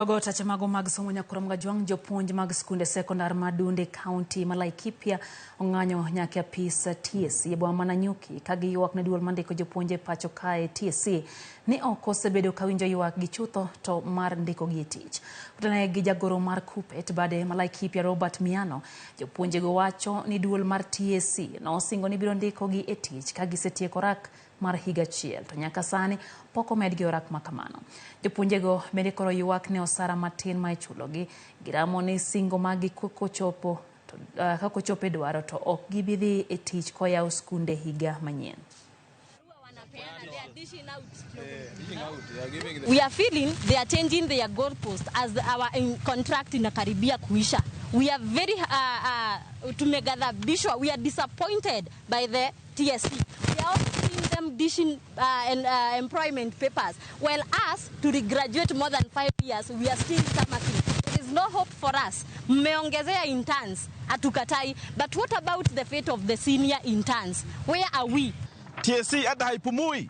Ogo tache mago mag somo nyakuro Mgajwang' jopuonj mag skunde sekondar ma Dunde, kaunti ma Laikipia, ong'anyo nyaka e apis TSC e boma ma Nanyuki ka giywak ne duol mandiko jopuonje pacho kae TSC ni ok osebedo ka winjo ywak gi chutho to mar ndikogi e tich. Kutane gi jagoro mar KUPPET bade ma Laikipia, Robert Miano, jopuonjego wacho ni duol mar TSC nosingo ni biro ndikogi e tich ka gisetieko rak mar higa achiel, to nyaka sani pok omedgi orak ma kamano. Jopuonjego bende koro ywak ne osara matin ma ichulogi. Giramo ni singo maggi kochopo kakochopo e dwaro to ok gibi dhi e tich koyaw skunde higa manyien. We are feeling they are changing their goalpost as our contract inakaribia kuisha. We are very tumeghadhabishwa. We are disappointed by the TSC. We are also seeing them dishing and employment papers. While us, to regraduate more than 5 years, we are still tarmacking. There is no hope for us. Mmeongezea interns, hatukatai. But what about the fate of the senior interns? Where are we? TSC hata haipumui.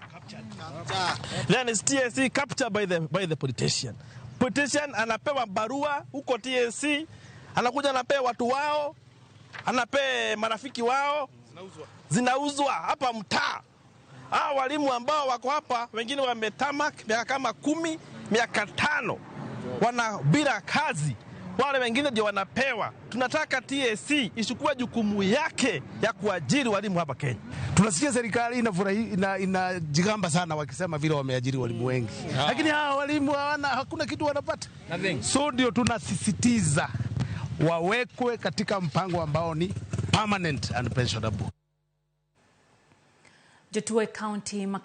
Then is TSC captured by the politician. Politician anapewa barua huko TSC, anakuja anapewa watu wao, anapea marafiki wao, zinauzwa hapa mtaa. Hawa walimu ambao wako hapa, wengine wametarmac miaka kama 10, miaka 5, wana bila kazi, wale wengine ndio wanapewa. Tunataka TSC ichukue jukumu yake ya kuajiri walimu hapa Kenya. Tunasikia serikali inafurahi, inajigamba sana wakisema vile wameajiri walimu wengi, lakini hawa walimu hawana, hakuna kitu wanapata. So ndio tunasisitiza wawekwe katika mpango ambao ni permanent and pensionable. Jotuo e kaunti ma